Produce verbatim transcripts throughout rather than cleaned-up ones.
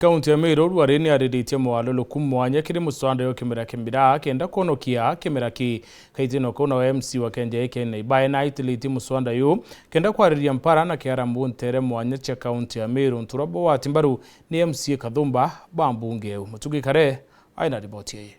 Kaunti ya Meru rwari ni ariritie moaruruku mwanya kiri muswanda yo kimera kia miraa kenda kwonokia kimera ki. Kaitino kau nawe M C wa Kenja Eke Naibae na aitiritie muswanda yu kenda kwariria mpara na kiaramu ntere mwanya cia kaunti ya Meru nturwa bwati mbaru ni M C A Kathumba ba mbunge eu. Mutugi Kare aina riboti ii.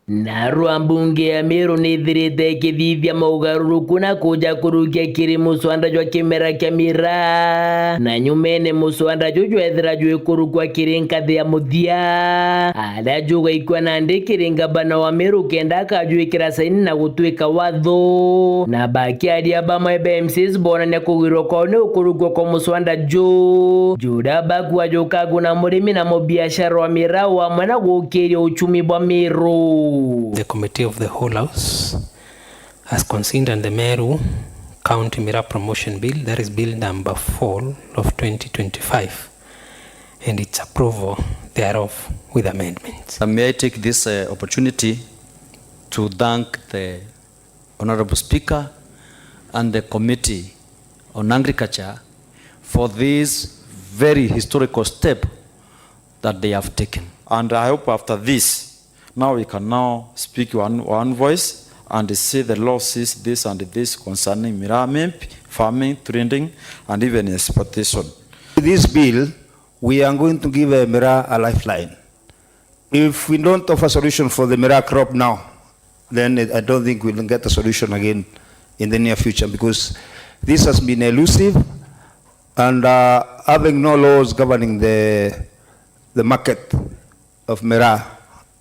Narua mbunge ya Meru nithirite ikithithia maugaruruku na kuja kurukia kiri muswanda jwa kimera kia miraa. Na nyumene muswanda ju jwethira jwikurukwa kiri nkathi ya muthia, aria jugaikua nandi kiri ngabana wa Meru kenda akajwikira saini na gutwika watho. Na bakiaria bamwe ba M C As bonania kugwirwa kwao ni ukurukua kwa muswanda ju, juria bakua jukaguna murimi na mubiashara wa miraa amwe na gukiria uchumi bwa Meru. The Committee of the Whole House has considered the Meru County Miraa Promotion Bill, that is Bill number four of twenty twenty-five, and its approval thereof with amendments. And may I take this, uh, opportunity to thank the Honorable Speaker and the Committee on Agriculture for this very historical step that they have taken. And I hope after this, now we can now speak one, one voice and say the law says this and this concerning miraa, hemp, farming, trading, and even exportation. With this bill, we are going to give, uh, miraa a lifeline. If we don't offer solution for the miraa crop now, then I don't think we'll get a solution again in the near future, because this has been elusive and, uh, having no laws governing the, the market of miraa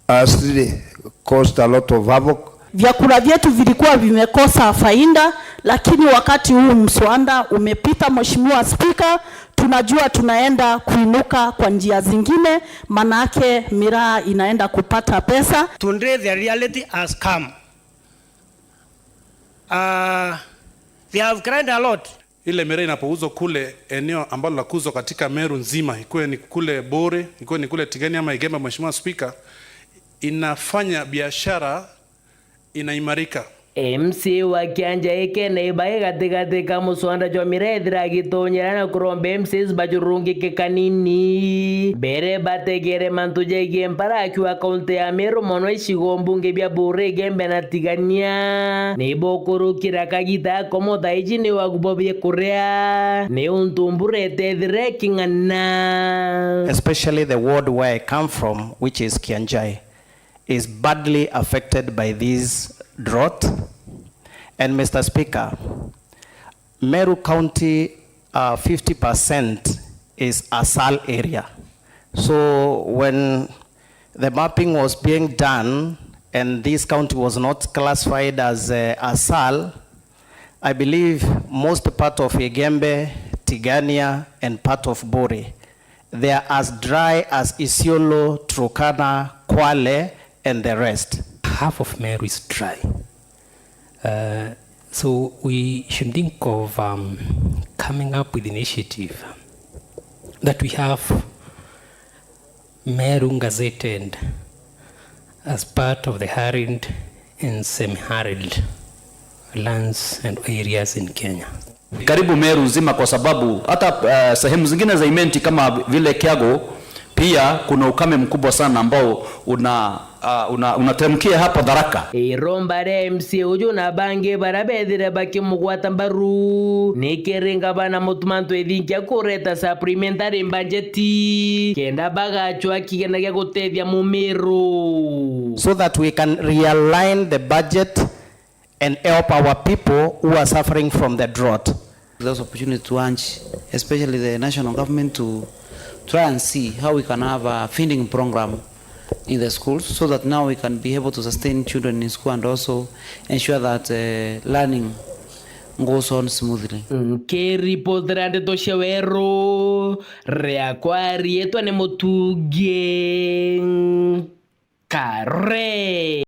has really caused a lot of havoc. Vyakula vyetu vilikuwa vimekosa faida, lakini wakati huu mswada umepita, Mheshimiwa Spika, tunajua tunaenda kuinuka kwa njia zingine, manake miraa inaenda kupata pesa. Today the reality has come. Uh, they have cried a lot. Ile miraa inapouzwa kule eneo ambalo la kuuzwa katika Meru nzima, ikuwe ni kule Bore, ikuwe ni kule Tigania ama Igembe, Mheshimiwa Spika, inafanya biashara inaimarika. M C A wa Kianja Eke Naibae gatigati ka muswanda jwa miraa ethira agitonyera na kuromba M C As bajurungike kanini mbere bategere mantu jegie mpara akiwa kaunti ya Meru, mono icigo mbunge bia Bore, Igembe na Tigania. Nibo kurukira kagita ako muthaiji ni wagubo bia kuria, ni untu mbura itethire king'ana. Especially the ward where I come from, which is Kianjai, is badly affected by this drought. And Mister Speaker, Meru County, uh, fifty percent is ASAL area. So when the mapping was being done and this county was not classified as, uh, ASAL, I believe most part of Igembe, Tigania, and part of Bore, they are as dry as Isiolo, Turkana, Kwale, and the rest. Half of Meru is dry. Uh, so we should think of, um, coming up with initiative that we have Meru gazetted as part of the arid and semi-arid lands and areas in Kenya. Karibu Meru nzima, kwa sababu hata, eh, sehemu zingine za Imenti kama vile Kiagu pia kuna ukame mkubwa sana ambao una, ah, una, unateremkia hapo Tharaka. Iromba ria M C A uju na bangi baria bethire bakimugwata mbaru ni kiri ngavana Mutuma M'Ethingia kureta supplementary budget kenda bagachwa kigina gia gutethia Mumiru. So that we can realign the budget and help our people who are suffering from the drought. This opportunity to urge, especially the national government, to try and see how we can have a feeding program in the schools so that now we can be able to sustain children in school and also ensure that, uh, learning goes on smoothly. Nkiripotera ndeto cia Weru, riakwa riitwa ni Mutungi Kare.